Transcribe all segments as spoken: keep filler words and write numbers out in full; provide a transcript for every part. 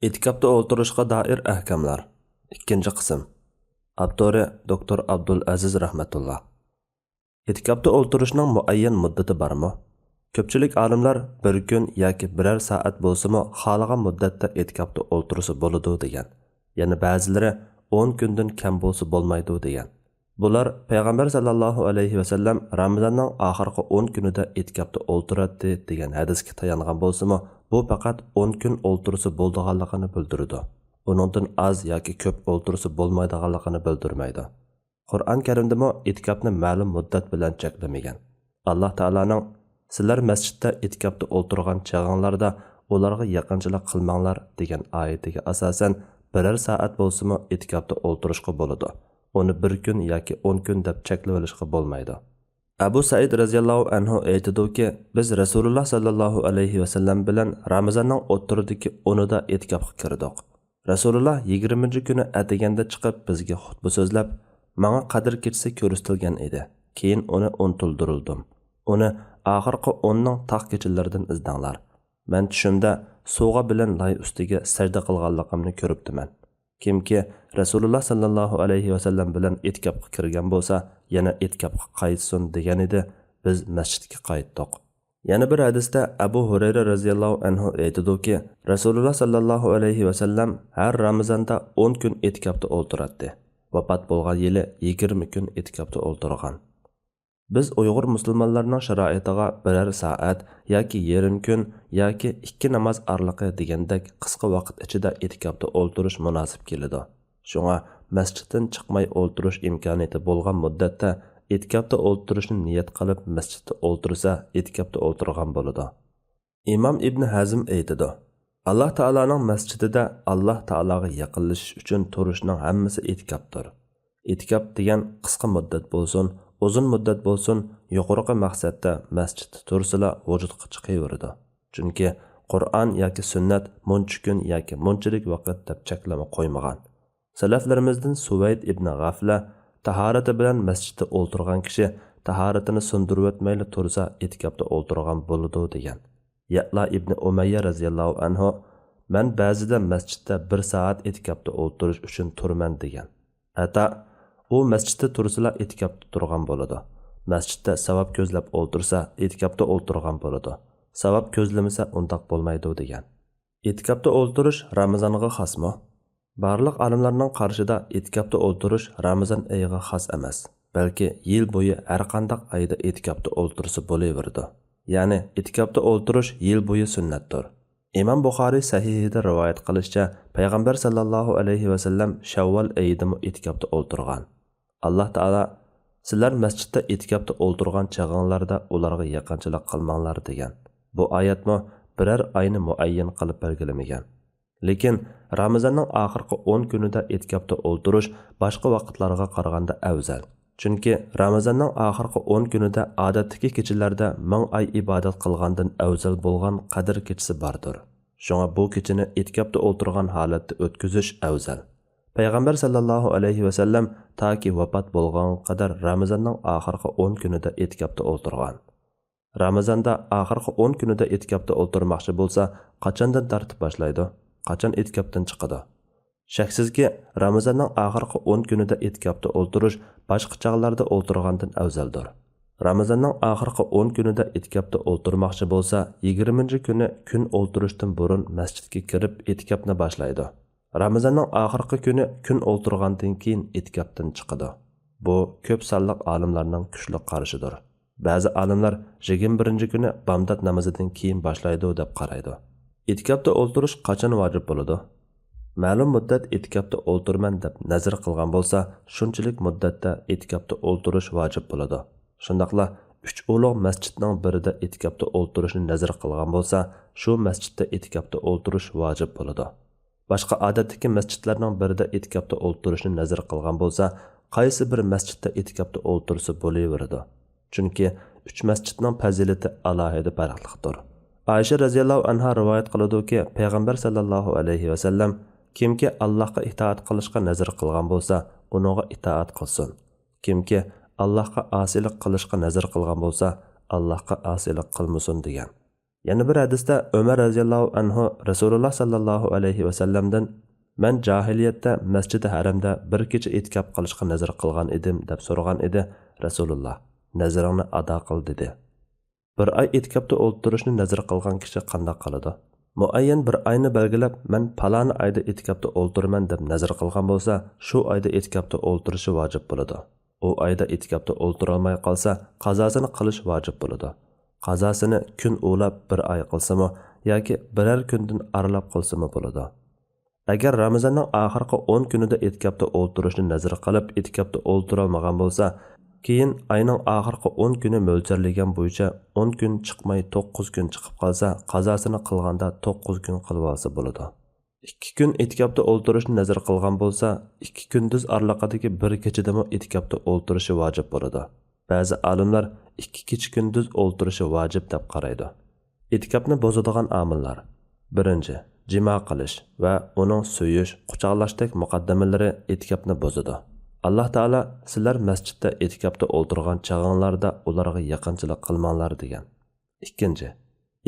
ئېتىكاپتا ئولتۇرۇشقا دائىر ئەھكاملار. ئىككىنچى قىسىم. ئاپتورى دوكتور ئابدۇل ئەزىز رەھمەتۇللا. ئېتىكاپتا ئولتۇرۇشنىڭ مۇئەييەن مۇددىتى بارمۇ؟ كۆپچىلىك ئالىملار بىر كۈن ياكى بىرەر سائەت بولسىمۇ خالىغان مۇددەتتە ئېتىكاپتا ئولتۇرسا بولىدۇ دېگەن. يەنە بەزىلىرى ئون كۈندىن كەم بولسا بولمايدۇ دېگەن. بۇلار پەيغەمبەر سەللەللاھۇ ئەلەيھى ۋەسەللەم رامىزاننىڭ ئاخىرقى ئون كۈنىدە ئېتىكاپتا ئولتۇراتتى دېگەن ھەدىسكە تايانغان بولسىمۇ، بۇ پەقەت ئون كۈن ئولتۇرسا بولىدىغانلىقىنى بىلدۈرىدۇ. ئۇنىڭدىن ئاز ياكى كۆپ ئولتۇرسا بولمايدىغانلىقىنى بىلدۈرمەيدۇ. قۇرئان كەرىمدىمۇ ئېتىكاپنى مەلۇم مۇددەت بىلەن چەكلىمىگەن. ئاللاھ تائالانىڭ، «سىلەر مەسچىتتە ئېتىكاپتا ئولتۇرغان چېغىڭلاردا ئۇلارغا يېقىنچىلىق قىلماڭلار» دېگەن ئايىتىگە ئاساسەن، بىرەر سائەت بولسىمۇ ئېتىكاپتا ئولتۇرۇشقا بولىدۇ. ئۇنى بىر كۈن ياكى ئون كۈن دەپ چەكلىۋېلىشقا بولمايدۇ. ئەبۇ سەئىد رەزىياللاھۇ ئەنھۇ ئېيتىدۇكى، بىز رەسۇلۇللاھ سەللەللاھۇ ئەلەيھى ۋەسەللەم بىلەن رامىزاننىڭ ئوتتۇرىدىكى ئونىدا ئېتىكاپقا كىردۇق. رەسۇلۇللاھ يىگىرمىنچى كۈنى ئەتىگەندە چىقىپ بىزگە خۇتبە سۆزلەپ، ماڭا قەدىر كېچىسى كۆرسىتىلگەن ئىدى. كېيىن ئۇنى ئۇنتۇلدۇرۇلدۇم. ئۇنى ئاخىرقى ئوننىڭ تاق كېچىلىرىدىن ئىزدەڭلار. مەن چۈشۈمدە سۇغا بىلەن لاي ئۈستىگە سەجدە قىلغانلىقىمنى كۆرۈپتىمەن. كىمكى رەسۇلۇللاھ سەللەللاھۇ ئەلەيھى ۋەسەللەم بىلەن ئېتىكاپقا كىرگەن بولسا، يەنە ئېتىكاپقا قايتسۇن دېگەنىدى، بىز مەسچىتكە قايتتۇق. يەنە بىر ھەدىستە ئەبۇ ھۇرەيرە رەزىياللاھۇ ئەنھۇ ئېيتىدۇكى، رەسۇلۇللاھ سەللەللاھۇ ئەلەيھى ۋەسەللەم ھەر رامىزاندا ئون كۈن ئېتىكاپتا ئولتۇراتتى. ۋاپات بولغان يىلى يىگىرمە كۈن ئېتىكاپتا ئولتۇرغان. بىز ئۇيغۇر مۇسۇلمانلارنىڭ شارائىتىغا بىرەر سائەت ياكى يېرىم كۈن ياكى ئىككى ناماز ئارىلىقى دېگەندەك قىسقا ۋاقىت ئىچىدە ئېتىكاپتا ئولتۇرۇش مۇناسىپ كېلىدۇ. شۇڭا مەسچىتتىن چىقماي ئولتۇرۇش ئىمكانىيىتى بولغان مۇددەتتە ئېتىكاپتا ئولتۇرۇشنى نىيەت قىلىپ مەسچىتتە ئولتۇرسا، ئېتىكاپتا ئولتۇرغان بولىدۇ. ئىمام ئىبن ھەزم ئېيتىدۇ، «ئاللاھ تائالانىڭ مەسچىتىدە ئاللاھ تائالاغا يېقىنلىشىش ئۈچۈن تۇرۇشنىڭ ھەممىسى ئېتىكاپتۇر.» ئېتىكاپ دېگەن قىسقا مۇددەت بولسۇن، ئۇزۇن مۇددەت بولسۇن، يۇقىرىقى مەقسەتتە مەسچىتتە تۇرسىلا ۋۇجۇدقا چىقىۋېرىدۇ. چۈنكى قۇرئان ياكى سۈننەت مۇنچە كۈن ياكى مۇنچىلىك ۋاقىت دەپ چەكلىمە قويمىغان. سەلەفلىرىمىزدىن سۇۋەيد ئىبنى غەفلە، تاھارىتى بىلەن مەسچىتتە ئولتۇرغان كىشى تاھارىتىنى سۇندۇرۇۋەتمەيلا تۇرسا، ئېتىكاپتا ئولتۇرغان بولىدۇ، دېگەن. يەئلا ئىبنى ئۇمەييە رەزىياللاھۇ ئەنھۇ، مەن بەزىدە مەسچىتتە بىر سائەت ئېتىكاپتا ئولتۇرۇش ئۈچۈن تۇرىمەن، دېگەن. ئەتا، ئۇ مەسچىتتە تۇرسىلا ئېتىكاپتا تۇرغان بولىدۇ. مەسچىتتە ساۋاب كۆزلەپ ئولتۇرسا، ئېتىكاپتا ئولتۇرغان بولىدۇ. ساۋاب كۆزلىمىسە، ئۇنداق بولمايدۇ، دېگەن. ئېتىكاپتا ئولتۇرۇش رامىزانغا خاسمۇ؟ بارلىق ئالىملارنىڭ قارىشىدا ئېتىكاپتا ئولتۇرۇش رامىزان ئېيىغا خاس ئەمەس، بەلكى يىل بويى ھەرقانداق ئايدا ئېتىكاپتا ئولتۇرسا بولۇۋېرىدۇ. يەنى ئېتىكاپتا ئولتۇرۇش يىل بويى سۈننەتتۇر. ئىمام بۇخارىي سەھىھىدە رىۋايەت قىلىشىچە، پەيغەمبەر سەللەللاھۇ ئەلەيھى ۋەسەللەم شەۋۋال ئېيىدىمۇ ئېتىكاپتا ئولتۇرغان. ئاللاھ تائالا، «سىلەر مەسچىتتە ئېتىكاپتا ئولتۇرغان چېغىڭلاردا ئۇلارغا يېقىنچىلىق قىلماڭلار» دېگەن. بۇ ئايەتمۇ بىرەر ئاينى مۇئەييەن قىلىپ بەلگىلىمىگەن. لېكىن رامىزاننىڭ ئاخىرقى ئون كۈنىدە ئېتىكاپتا ئولتۇرۇش باشقا ۋاقىتلارغا قارىغاندا ئەۋزەل. چۈنكى رامىزاننىڭ ئاخىرقى ئون كۈنىدە ئادەتتىكى كېچىلەردە مىڭ ئاي ئىبادەت قىلغاندىن ئەۋزەل بولغان قەدىر كېچىسى باردۇر. شۇڭا بۇ كېچىنى ئېتىكاپتا ئولتۇرغان ھالەتتە ئۆتكۈزۈش ئەۋزەل. پەيغەمبەر سەللەللاھۇ ئەلەيھى ۋەسەللەم تاكى ۋاپات بولغانغا قەدەر رامىزاننىڭ ئاخىرقى ئون كۈنىدە ئېتىكاپتا ئولتۇرغان. رامىزاندا ئاخىرقى ئون كۈنىدە ئېتىكاپتا ئولتۇرماقچى بولسا، قاچاندىن تارتىپ باشلايدۇ؟ قاچان ئېتىكاپتىن چىقىدۇ؟ شەكسىزكى، رامىزاننىڭ ئاخىرقى ئون كۈنىدە ئېتىكاپتا ئولتۇرۇش باشقا چاغلاردا ئولتۇرغاندىن ئەۋزەلدۇر. رامىزاننىڭ ئاخىرقى ئون كۈنىدە ئېتىكاپتا ئولتۇرماقچى بولسا، يىگىرمىنچى كۈنى كۈن ئولتۇرۇشتىن بۇرۇن مەسچىتكە كىرىپ ئېتىكاپنى باشلايدۇ. رامىزاننىڭ ئاخىرقى كۈنى كۈن ئولتۇرغاندىن كېيىن ئېتىكاپتىن چىقىدۇ. بۇ كۆپ سانلىق ئالىملارنىڭ كۈچلۈك قارىشىدۇر. بەزى ئالىملار يىگىرمە بىرىنچى كۈنى بامدات نامىزىدىن كېيىن باشلايدۇ دەپ قارايدۇ. ئېتىكاپتا ئولتۇرۇش قاچان ۋاجىپ بولىدۇ؟ مەلۇم مۇددەت ئېتىكاپتا ئولتۇرىمەن دەپ نەزىر قىلغان بولسا، شۇنچىلىك مۇددەتتە ئېتىكاپتا ئولتۇرۇش ۋاجىپ بولىدۇ. شۇنداقلا ئۈچ ئۇلۇغ مەسچىتنىڭ بىرىدە ئېتىكاپتا ئولتۇرۇشنى نەزىر قىلغان بولسا، شۇ مەسچىتتە ئېتىكاپتا ئولتۇرۇش ۋاجىپ بولىدۇ. باشقا ئادەتتىكى مەسچىتلەرنىڭ بىرىدە ئېتىكاپتا ئولتۇرۇشنى نەزىر قىلغان بولسا، قايسى بىر مەسچىتتە ئېتىكاپتا ئولتۇرسا بولۇۋېرىدۇ. چۈنكى ئۈچ مەسچىتنىڭ پەزىلىتى ئالاھىدە پەرقلىقتۇر. ئائىشە رەزىياللاھۇ ئەنھا رىۋايەت قىلىدۇكى، پەيغەمبەر سەللەللاھۇ ئەلەيھى ۋەسەللەم، «كىمكى ئاللاھقا ئىتائەت قىلىشقا نەزىر قىلغان بولسا، ئۇنىڭغا ئىتائەت قىلسۇن. كىمكى ئاللاھقا ئاسىيلىق قىلىشقا نەزىر قىلغان بولسا، ئاللاھقا ئاسىيلىق قىلمىسۇن» دېگەن. يەنە بىر ھەدىستە ئۆمەر رەزىياللاھۇ ئەنھۇ رەسۇلۇللا ساللاللاھۇ ئەلەيھى ۋەسەللەمدىن، «مەن جاھىلىيەتتە مەسچىدى ھەرەمدە بىر كېچە ئېتىكاپ قىلىشقا نەزەر قىلغان ئىدىم» دەپ سورىغان ئىدى. رەسۇلۇللا، «نەزىرىڭنى ئادا قىل» دېدى. بىر ئاي ئېتىكاپتا ئولتۇرۇشنى نەزەر قىلغان كىشى قانداق قىلىدۇ؟ مۇئەييەن بىر ئاينى بەلگىلەپ، «مەن پالانى ئايدا ئېتىكاپتا ئولتۇرىمەن» دەپ نەزەر قىلغان بولسا، شۇ ئايدا ئېتىكاپتا ئولتۇرۇشى ۋاجىپ بولىدۇ. ئۇ ئايدا ئېتىكاپتا ئولتۇرالماي قالسا، قازاسىنى قىلىش ۋاجىپ بولىدۇ. قازاسىنى كۈن ئۇلاپ بىر ئاي قىلسىمۇ ياكى بىرەر كۈندىن ئارىلاپ قىلسىمۇ بولىدۇ. ئەگەر رامىزاننىڭ ئاخىرقى ئون كۈنىدە ئېتىكاپتا ئولتۇرۇشنى نەزەر قىلىپ، ئېتىكاپتا ئولتۇرالمىغان بولسا، كېيىن ئاينىڭ ئاخىرقى ئون كۈنى مۆلچەرلىگەن بويىچە ئون كۈن چىقماي توققۇز كۈن چىقىپ قالسا، قازاسىنى قىلغاندا توققۇز كۈن قىلىۋالسا بولىدۇ. ئىككى كۈن ئېتىكاپتا ئولتۇرۇشنى نەزەر قىلغان بولسا، ئىككى كۈندۈز ئارىلىقىدىكى بىر كېچىدىمۇ ئېتىكاپتا ئولتۇرۇشى ۋاجىپ بولىدۇ. بەزى ئالىملار ئىككى كېچە-كۈندۈز ئولتۇرۇشى ۋاجىپ دەپ قارايدۇ. ئېتىكاپنى بۇزىدىغان ئامىللار. بىرىنچى، جىما قىلىش ۋە ئۇنىڭ سۆيۈش، قۇچاقلاشتەك مۇقەددىمىلىرى ئېتىكاپنى بۇزىدۇ. ئاللا تائالا، «سىلەر مەسچىتتە ئېتىكاپتا ئولتۇرغان چېغىڭلاردا ئۇلارغا يېقىنچىلىق قىلماڭلار» دېگەن. ئىككىنچى،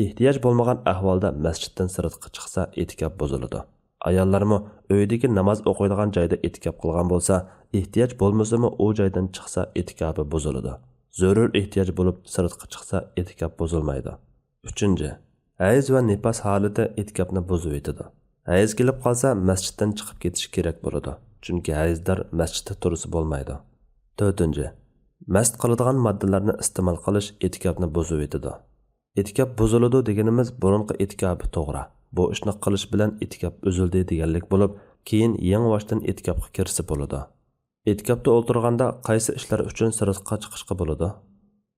ئېھتىياج بولمىغان ئەھۋالدا مەسچىتتىن سىرتقا چىقسا، ئېتىكاپ بۇزۇلىدۇ. ئاياللارمۇ ئۆيدىكى ناماز ئوقۇيدىغان جايدا ئېتىكاپ قىلغان بولسا، ئېھتىياج بولمىسىمۇ ئۇ جايدىن چىقسا، ئېتىكاپى بۇزۇلىدۇ. زۆرۈر ئېھتىياج بولۇپ سىرتقا چىقسا، ئېتىكاپ بۇزۇلمايدۇ. ئۈچىنچى، ھەيز ۋە نىپاس ھالىتى ئېتىكاپنى بۇزۇۋېتىدۇ. ھەيز كېلىپ قالسا، مەسچىتتىن چىقىپ كېتىش كېرەك بولىدۇ، چۈنكى ھەيزدار مەسچىتتە تۇرسا بولمايدۇ. تۆتىنچى، مەست قىلىدىغان ماددىلارنى ئىستېمال قىلىش ئېتىكاپنى بۇزۇۋېتىدۇ. ئېتىكاپ بۇزۇلىدۇ دېگىنىمىز بۇرۇنقى ئېتىكاپى توغرا، بۇ ئىشنى قىلىش بىلەن ئېتىكاپ ئۈزۈلدى دېگەنلىك بولۇپ، كېيىن يېڭىۋاشتىن ئېتىكاپقا كىرسە بولىدۇ. ئېتىكاپتا ئولتۇرغاندا قايسى ئىشلار ئۈچۈن سىرتقا چىقىشقا بولىدۇ؟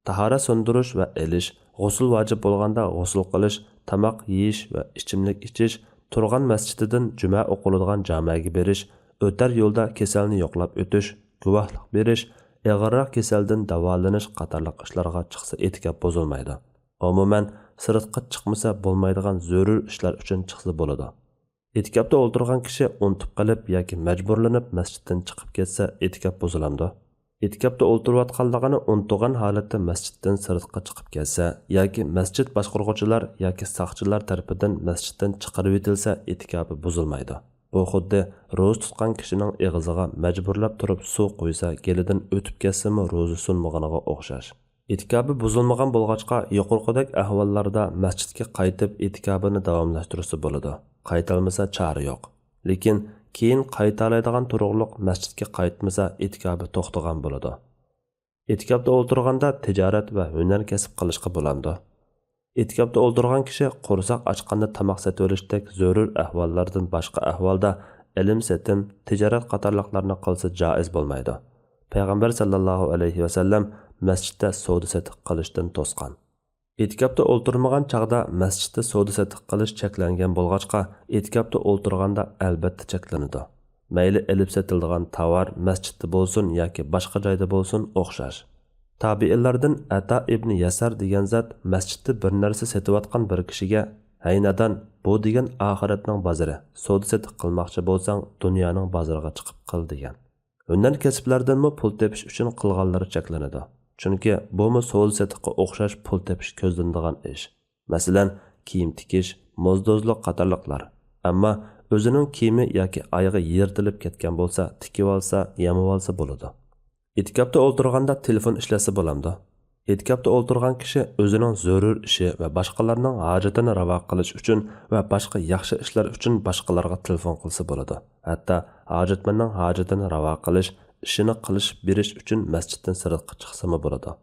تاھارەت سۇندۇرۇش ۋە ئېلىش، غۇسۇل ۋاجىپ بولغاندا غۇسۇل قىلىش، تاماق يېيىش ۋە ئىچىملىك ئىچىش، تۇرغان مەسچىتىدىن جۈمە ئوقۇلىدىغان جامەگە بېرىش، ئۆتەر يولدا كېسەلنى يوقلاپ ئۆتۈش، گۇۋاھلىق بېرىش، ئېغىرراق كېسەلدىن داۋالىنىش قاتارلىق ئىشلارغا چىقسا ئېتىكاپ بۇزۇلمايدۇ. ئومۇمەن، سىرتقا چىقمىسا بولمايدىغان زۆرۈر ئىشلار ئۈچۈن چىقسا بولىدۇ. ئېتىكاپتا ئولتۇرغان كىشى ئۇنتۇپ قېلىپ ياكى مەجبۇرلىنىپ مەسچىتتىن چىقىپ كەتسە، ئېتىكاپ بۇزۇلامدۇ؟ ئېتىكاپتا ئولتۇرۇۋاتقانلىقىنى ئۇنتۇغان ھالەتتە مەسچىتتىن سىرتقا چىقىپ كەتسە ياكى مەسچىت باشقۇرغۇچىلار ياكى ساقچىلار تەرىپىدىن مەسچىتتىن چىقىرىۋېتىلسە، ئېتىكاپى بۇزۇلمايدۇ. بۇ خۇددى روزا تۇتقان كىشىنىڭ ئېغىزىغا مەجبۇرلاپ تۇرۇپ سۇ قۇيسا، گېلىدىن ئۆتۈپ كەتسىمۇ روزا سۇنمىغىنىغا ئوخشاش. ئېتىكاپى بۇزۇلمىغان بولغاچقا، يۇقىرىقىدەك ئەھۋاللاردا مەسچىتكە قايتىپ ئېتىكاپىنى داۋاملاشتۇرسا بولىدۇ. قايتالمىسا چارە يوق. لېكىن كېيىن قايتالايدىغان تۇرۇقلۇق مەسچىتكە قايتمىسا، ئېتىكاپى توختىغان بولىدۇ. ئېتىكاپتا ئولتۇرغاندا تىجارەت ۋە ھۈنەر كەسىپ قىلىشقا بولامدۇ؟ ئېتىكاپتا ئولتۇرغان كىشى قورساق ئاچقاندا تاماق سېتىۋېلىشتەك زۆرۈر ئەھۋاللاردىن باشقا ئەھۋالدا ئېلىم-سېتىم، تىجارەت قاتارلىقلارنى قىلسا جائىز بولمايدۇ. پەيغەمبەر ساللاللاھۇ ئەلەيھى ۋەسەللەم مەسچىتتە سودا-سېتىق قىلىشتىن توسقان. ئېتىكاپتا ئولتۇرمىغان چاغدا مەسچىتتە سودا-سېتىق قىلىش چەكلەنگەن بولغاچقا، ئېتىكاپتا ئولتۇرغاندا ئەلۋەتتە چەكلىنىدۇ. مەيلى ئېلىپ سېتىلىدىغان تاۋار مەسچىتتە بولسۇن ياكى باشقا جايدا بولسۇن ئوخشاش. تابىئىنلاردىن ئەتا ئىبنى يەسار دېگەن زات مەسچىتتە بىر نەرسە سېتىۋاتقان بىر كىشىگە، «ھەي نادان، بۇ دېگەن ئاخىرەتنىڭ بازىرى، سودا-سېتىق قىلماقچى بولساڭ دۇنيانىڭ بازىرىغا چىقىپ قىل» دېگەن. ھۈنەر كەسىپلەردىنمۇ پۇل تېپىش ئۈچۈن قىلغانلىرى چەكلىنىدۇ. چۈنكى بۇمۇ سودا-سېتىققا ئوخشاش پۇل تېپىش كۆزلىنىدىغان ئىش. مەسىلەن، كىيىم تىكىش، موزدوزلۇق قاتارلىقلار. ئەمما ئۆزىنىڭ كىيىمى ياكى ئايىغى يىرتىلىپ كەتكەن بولسا، تىكىۋالسا، يامىۋالسا بولىدۇ. ئېتىكاپتا ئولتۇرغاندا تېلېفون ئىشلەتسە بولامدۇ؟ ئېتىكاپتا ئولتۇرغان كىشى ئۆزىنىڭ زۆرۈر ئىشى ۋە باشقىلارنىڭ ھاجىتىنى راۋا قىلىش ئۈچۈن ۋە باشقا ياخشى ئىشلار ئۈچۈن باشقىلارغا تېلېفون قىلسا بولىدۇ. ھەتتا ھاجەتمەننىڭ ھاجىتىنى راۋا قىلىش، ئىشىنى قىلىشىپ بېرىش ئۈچۈن مەسچىتتىن سىرتقا چىقسىمۇ بولىدۇ.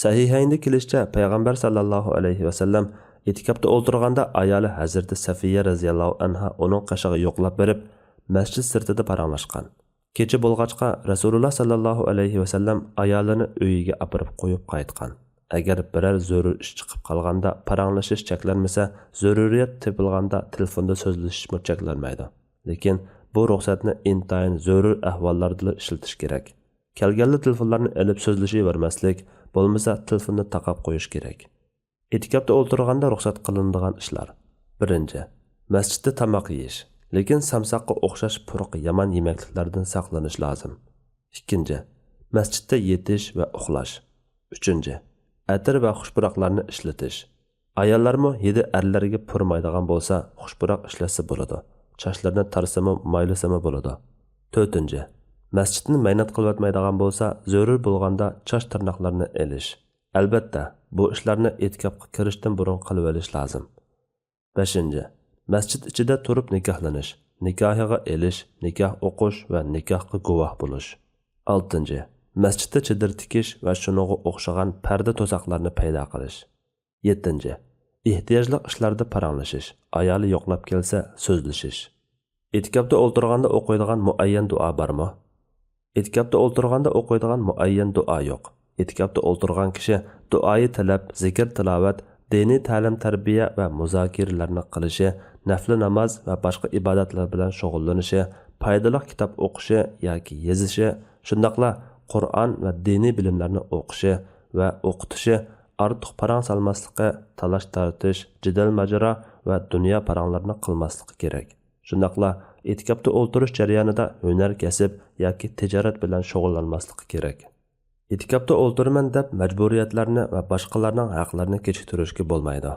سەھىھەيندە كېلىشىچە، پەيغەمبەر ساللاللاھۇ ئەلەيھى ۋەسەللەم ئېتىكاپتا ئولتۇرغاندا ئايالى ھەزرىتى سەفىيە رەزىياللاھۇ ئەنھا ئۇنىڭ قېشىغا يوقلاپ بېرىپ، مەسچىت سىرتىدا پاراڭلاشقان. كېچە بولغاچقا، رەسۇلۇللا ساللاللاھۇ ئەلەيھى ۋەسەللەم ئايالىنى ئۆيىگە ئاپىرىپ قويۇپ قايتقان. ئەگەر بىرەر زۆرۈر ئىش چىقىپ قالغاندا، پاراڭلىشىش چەكلەنمىسە، زۆرۈرىيەت تېپىلغاندا تېلېفوندا سۆزلىشىشمۇ چەكلەنمەيدۇ. لېكىن بۇ رۇخسەتنى ئىنتايىن زۆرۈر ئەھۋاللاردىلا ئىشلىتىش كېرەك. كەلگەنلا تېلېفونلارنى ئېلىپ سۆزلىشىۋەرمەسلىك، بولمىسا تېلېفوننى تاقاپ قويۇش كېرەك. ئېتىكاپتا ئولتۇرغاندا رۇخسەت قىلىنىدىغان ئىشلار. بىرىنچى، مەسچىتتە تاماق يېيىش، لېكىن سامساققا ئوخشاش پۇرىقى يامان يېمەكلىكلەردىن ساقلىنىش لازىم. ئىككىنچى، مەسچىتتە يېتىش ۋە ئۇخلاش. ئۈچىنچى، ئەتىر ۋە خۇش پۇراقلارنى ئىشلىتىش. ئاياللارمۇ ھىدى ئەرلەرگە پۇرىمايدىغان بولسا، خۇش پۇراق ئىشلەتسە بولىدۇ. چاچلىرىنى تارىسىمۇ، مايلىسىمۇ بولىدۇ. تۆتىنچى، مەسچىتنى مەينەت قىلىۋەتمەيدىغان بولسا، زۆرۈر بولغاندا چاچ تىرناقلىرىنى ئېلىش. ئەلبەتتە، بۇ ئىشلارنى ئېتىكاپقا كىرىشتىن بۇرۇن قىلىۋېلىش لازىم. بەشىنچى، مەسچىت ئىچىدە تۇرۇپ نىكاھلىنىش، نىكاھىغا ئېلىش، نىكاھ ئوقۇش ۋە نىكاھقا گۇۋاھ بولۇش. ئالتىنچى، مەسچىتتە چېدىر تىكىش ۋە شۇنىڭغا ئوخشىغان پەردە توساقلارنى پەيدا قىلىش. يەتتىنچى، ئېھتىياجلىق ئىشلاردا پاراڭلىشىش، ئايالى يوقلاپ كەلسە سۆزلىشىش. ئېتىكاپتا ئولتۇرغاندا ئوقۇيدىغان مۇئەييەن دۇئا بارمۇ؟ ئېتىكاپتا ئولتۇرغاندا ئوقۇيدىغان مۇئەييەن دۇئا يوق. ئېتىكاپتا ئولتۇرغان كىشى دۇئايى تەلەپ، زىكىر تىلاۋەت، دىنىي تەلىم تەربىيە ۋە مۇزاكىرىلەرنى قىلىشى، نەفلى ناماز ۋە باشقا ئىبادەتلەر بىلەن شۇغۇللىنىشى، پايدىلىق كىتاب ئوقۇشى ياكى يېزىشى، شۇنداقلا قۇرئان ۋە دىنىي بىلىملەرنى ئوقۇشى ۋە ئوقۇتۇشى، ئارتۇق پاراڭ سالماسلىقى، تالاش تارتىش، جېدەل ماجىرا ۋە دۇنيا پاراڭلىرىنى قىلماسلىقى كېرەك. شۇنداقلا ئېتىكاپتا ئولتۇرۇش جەريانىدا ھۈنەر كەسىپ ياكى تىجارەت بىلەن شۇغۇللانماسلىقى كېرەك. ئېتىكاپتا ئولتۇرىمەن دەپ مەجبۇرىيەتلەرنى ۋە باشقىلارنىڭ ھەقلىرىنى كېچىكتۈرۈشكە بولمايدۇ.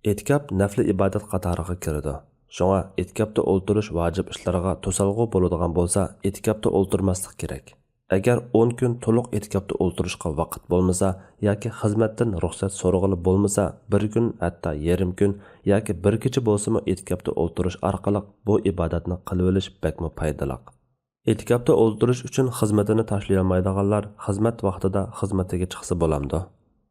ئېتىكاپ نەفلى ئىبادەت قاتارىغا كىرىدۇ. شۇڭا ئېتىكاپتا ئولتۇرۇش ۋاجىپ ئىشلارغا توسالغۇ بولىدىغان بولسا، ئېتىكاپتا ئولتۇرماسلىق كېرەك. ئەگەر ئون كۈن تولۇق ئېتىكاپتا ئولتۇرۇشقا ۋاقىت بولمىسا ياكى خىزمەتتىن رۇخسەت سورىغىلى بولمىسا، بىر كۈن، ھەتتا يېرىم كۈن ياكى بىر كېچە بولسىمۇ ئېتىكاپتا ئولتۇرۇش ئارقىلىق بۇ ئىبادەتنى قىلىۋېلىش بەكمۇ پايدىلىق. ئېتىكاپتا ئولتۇرۇش ئۈچۈن خىزمىتىنى تاشلىيالمايدىغانلار خىزمەت ۋاقتىدا خىزمىتىگە چىقسا بولامدۇ؟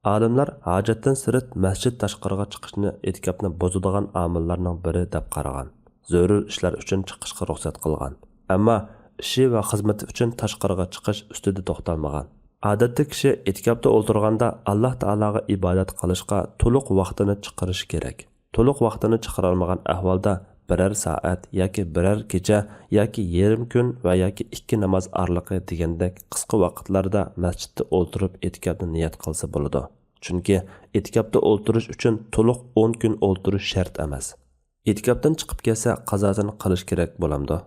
ئالىملار ھاجەتتىن سىرت مەسچىت تاشقىرىغا چىقىشنى ئېتىكاپنى بۇزىدىغان ئامىللارنىڭ بىرى دەپ قارىغان. زۆرۈر ئىشلار ئۈچۈن چىقىشقا رۇخسەت قىلغان. ئەمما ئىشى ۋە خىزمىتى ئۈچۈن تاشقىرىغا چىقىش ئۈستىدە توختالمىغان. ئادەتتە كىشى ئېتىكاپتا ئولتۇرغاندا ئاللاھ تائالاغا ئىبادەت قىلىشقا تولۇق ۋاقتىنى چىقىرىشى كېرەك. تولۇق ۋاقتىنى چىقىرالمىغان ئەھۋالدا بىرەر سائەت ياكى بىرەر كېچە ياكى يېرىم كۈن ۋە ياكى ئىككى ناماز ئارىلىقى دېگەندەك قىسقا ۋاقىتلاردا مەسچىتتە ئولتۇرۇپ ئېتىكاپنى نىيەت قىلسا بولىدۇ. چۈنكى ئېتىكاپتا ئولتۇرۇش ئۈچۈن تولۇق ئون كۈن ئولتۇرۇش شەرت ئەمەس. ئېتىكاپتىن چىقىپ كەتسە قازاسىنى قىلىش كېرەك بولامدۇ؟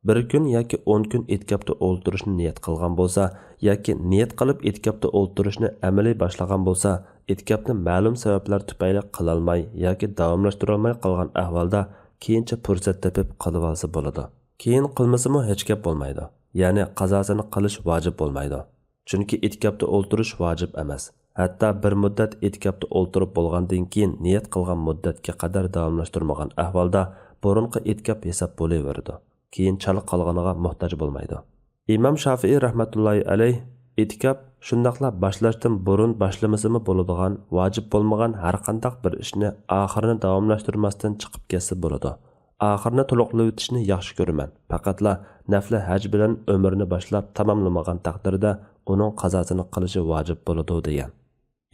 بىر كۈن ياكى ئون كۈن ئېتىكاپتا ئولتۇرۇشنى نىيەت قىلغان بولسا ياكى نىيەت قىلىپ ئېتىكاپتا ئولتۇرۇشنى ئەمەلىي باشلىغان بولسا، ئېتىكاپنى مەلۇم سەۋەبلەر تۈپەيلى قىلالماي ياكى داۋاملاشتۇرالماي قالغان ئەھۋالدا كېيىنچە پۇرسەت تېپىپ قىلىۋالسا بولىدۇ. كېيىن قىلمىسىمۇ ھېچ گەپ بولمايدۇ. يەنى قازاسىنى قىلىش ۋاجىپ بولمايدۇ. چۈنكى ئېتىكاپتا ئولتۇرۇش ۋاجىپ ئەمەس. ھەتتا بىر مۇددەت ئېتىكاپتا ئولتۇرۇپ بولغاندىن كېيىن نىيەت قىلغان مۇددەتكە قەدەر داۋاملاشتۇرمىغان ئەھۋالدا بۇرۇنقى ئېتىكاپ ھېساب بولۇۋېرىدۇ. كېيىن چالا قالغىنىغا موھتاج بولمايدۇ. ئىمام شافىئى رەھمەتۇللاھى ئەلەيھ، ئېتىكاپ شۇنداقلا باشلاشتىن بۇرۇن باشلىمىسىمۇ بولىدىغان، ۋاجىپ بولمىغان ھەرقانداق بىر ئىشنى ئاخىرىنى داۋاملاشتۇرماستىن چىقىپ كەتسە بولىدۇ. ئاخىرىنى تولۇقلىۋېتىشنى ياخشى كۆرىمەن. پەقەتلا نەفلى ھەج بىلەن ئۆمرىنى باشلاپ تاماملىمىغان تەقدىردە ئۇنىڭ قازاسىنى قىلىشى ۋاجىپ بولىدۇ، دېگەن.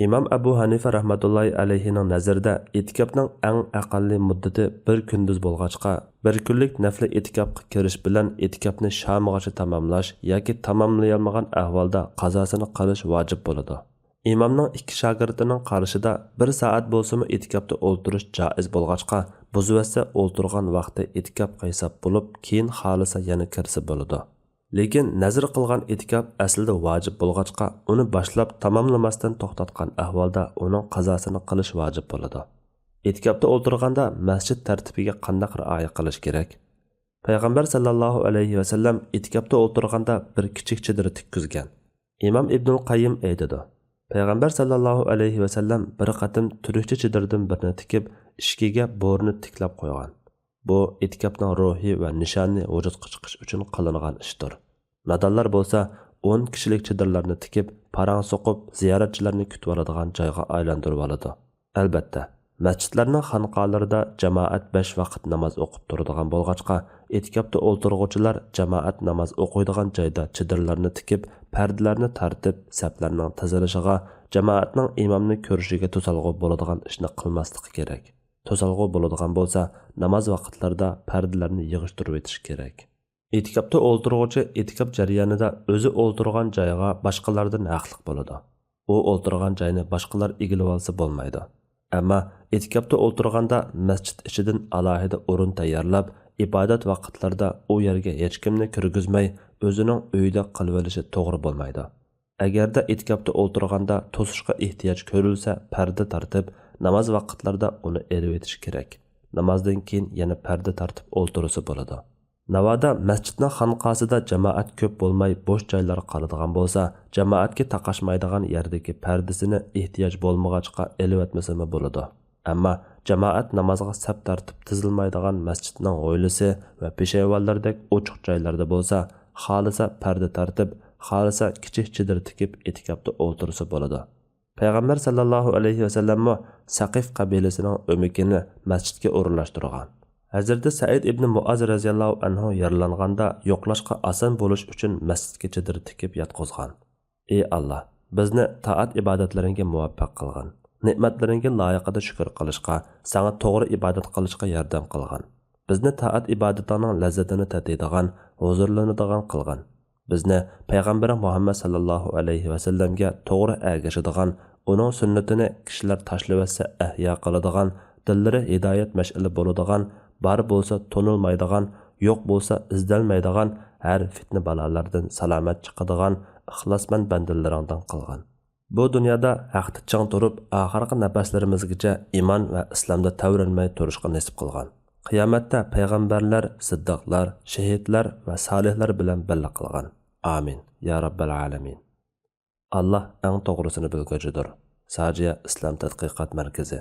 ئىمام ئەبۇ ھەنىفە رەھمەتۇللاھى ئەلەيھىنىڭ نەزىرىدە ئېتىكاپنىڭ ئەڭ ئەقەللىي مۇددىتى بىر كۈندۈز بولغاچقا، بىر كۈنلۈك نەفلى ئېتىكاپقا كىرىش بىلەن ئېتىكاپنى شامغىچە تاماملاش ياكى تاماملىيالمىغان ئەھۋالدا قازاسىنى قىلىش ۋاجىپ بولىدۇ. ئىمامنىڭ ئىككى شاگىرتىنىڭ قارىشىدا بىر سائەت بولسىمۇ ئېتىكاپتا ئولتۇرۇش جائىز بولغاچقا، بۇزۇۋەتسە ئولتۇرغان ۋاقتى ئېتىكاپقا ھېساب بولۇپ، كېيىن خالىسا يەنە كىرسە بولىدۇ. لېكىن نەزىر قىلغان ئېتىكاپ ئەسلىدە ۋاجىپ بولغاچقا، ئۇنى باشلاپ تاماملىماستىن توختاتقان ئەھۋالدا ئۇنىڭ قازاسىنى قىلىش ۋاجىپ بولىدۇ. ئېتىكاپتا ئولتۇرغاندا مەسچىت تەرتىپىگە قانداق رىئايە قىلىش كېرەك؟ پەيغەمبەر ساللاللاھۇ ئەلەيھى ۋەسەللەم ئېتىكاپتا ئولتۇرغاندا بىر كىچىك چېدىر تىككۈزگەن. ئىمام ئىبنۇل قەييىم ئېيتىدۇ، پەيغەمبەر ساللاللاھۇ ئەلەيھى ۋەسەللەم بىر قېتىم تۈركچە چېدىردىن بىرنى تىكىپ، ئىشىكىگە بورىنى تىكلەپ قويغان. بۇ ئېتىكاپنىڭ روھى ۋە نىشانى ۋۇجۇدقا چىقىش ئۈچۈن قىلىنغان ئىشتۇر. نادانلار بولسا ئون كىشىلىك چېدىرلارنى تىكىپ، پاراڭ سوقۇپ، زىيارەتچىلەرنى كۈتۈۋالىدىغان جايغا ئايلاندۇرۇۋالىدۇ. ئەلبەتتە، مەسچىتلەرنىڭ خانقالىرىدا جامائەت بەش ۋاقىت ناماز ئوقۇپ تۇرىدىغان بولغاچقا، ئېتىكاپتا ئولتۇرغۇچىلار جامائەت ناماز ئوقۇيدىغان جايدا چېدىرلارنى تىكىپ، پەردىلەرنى تارتىپ، سەپلەرنىڭ تىزىلىشىغا، جامائەتنىڭ ئىمامنى كۆرۈشىگە توسالغۇ بولىدىغان ئىشنى قىلماسلىقى كېرەك. توسالغۇ بولىدىغان بولسا، ناماز ۋاقىتلىرىدا پەردىلەرنى يىغىشتۇرۇۋېتىش كېرەك. ئېتىكاپتا ئولتۇرغۇچى ئېتىكاپ جەريانىدا ئۆزى ئولتۇرغان جايغا باشقىلاردىن ھەقلىق بولىدۇ. ئۇ ئولتۇرغان جاينى باشقىلار ئىگىلىۋالسا بولمايدۇ. ئەمما ئېتىكاپتا ئولتۇرغاندا مەسچىت ئىچىدىن ئالاھىدە ئورۇن تەييارلاپ، ئىبادەت ۋاقىتلىرىدا ئۇ يەرگە ھېچكىمنى كىرگۈزمەي، ئۆزىنىڭ ئۆيىدە قىلىۋېلىشى توغرا بولمايدۇ. ئەگەردە ئېتىكاپتا ئولتۇرغاندا توسۇشقا ئېھتىياج كۆرۈلسە، پەردە تارتىپ، ناماز ۋاقىتلىرىدا ئۇنى ئېلىۋېتىش كېرەك. نامازدىن كېيىن يەنە پەردە تارتىپ ئولتۇرسا بولىدۇ. ناۋادا مەسچىتنىڭ خانقاسىدا جامائەت كۆپ بولماي، بوش جايلار قالىدىغان بولسا، جامائەتكە تاقاشمايدىغان يەردىكى پەردىسىنى ئېھتىياج بولمىغاچقا ئېلىۋەتمىسىمۇ بولىدۇ. ئەمما جامائەت نامازغا سەپ تارتىپ تىزىلمايدىغان مەسچىتنىڭ ھويلىسى ۋە پېشايۋانلىرىدەك ئوچۇق جايلاردا بولسا، خالىسا پەردە تارتىپ، خالىسا كىچىك چېدىر تىكىپ ئېتىكاپتا ئولتۇرسا بولىدۇ. پەيغەمبەر ساللاللاھۇ ئەلەيھى ۋەسەللەممۇ سەقىف قەبىلىسىنىڭ ئۆمىكىنى مەسچىتكە ئورۇنلاشتۇرغان. ھەزرىتى سەئىد ئىبنى مۇئاز رەزىياللاھۇ ئەنھۇ يارىلانغاندا يوقلاشقا ئاسان بولۇش ئۈچۈن مەسچىتكە چېدىر تىكىپ ياتقۇزغان. ئى ئاللا، بىزنى تائەت ئىبادەتلىرىڭگە مۇۋەپپەق قىلغىن. نېمەتلىرىڭگە لايىقىدا شۈكۈر قىلىشقا، ساڭا توغرا ئىبادەت قىلىشقا ياردەم قىلغىن. بىزنى تائەت ئىبادىتىڭنىڭ لەززىتىنى تېتىيدىغان، ھۇزۇرلىنىدىغان قىلغىن. بىزنى پەيغەمبىرىڭ مۇھەممەد ساللاللاھۇ ئەلەيھى ۋەسەللەمگە توغرا ئەگىشىدىغان، ئۇنىڭ سۈننىتىنى كىشىلەر تاشلىۋەتسە ئەھيا قىلىدىغان، دىللىرى ھىدايەت مەشئىلى بولىدىغان، بار بولسا تونۇلمايدىغان، يوق بولسا ئىزدەلمەيدىغان، ھەر پىتنە-بالالاردىن سالامەت چىقىدىغان، ئىخلاسمەن بەندىلىرىڭدىن قىلغىن. بۇ دۇنيادا ھەقتە چىڭ تۇرۇپ، ئاخىرقى نەپەسلىرىمىزگىچە ئىمان ۋە ئىسلامدا تەۋرەنمەي تۇرۇشقا نېسىپ قىلغىن. قىيامەتتە پەيغەمبەرلەر، سىددىقلار، شېھىتلەر ۋە سالىھلار بىلەن بىللە قىلغىن. ئامىن، يا رەببەل ئالەمىن. ئاللا ئەڭ توغرىسىنى بىلگۈچىدۇر. ساجىيە ئىسلام تەتقىقات مەركىزى.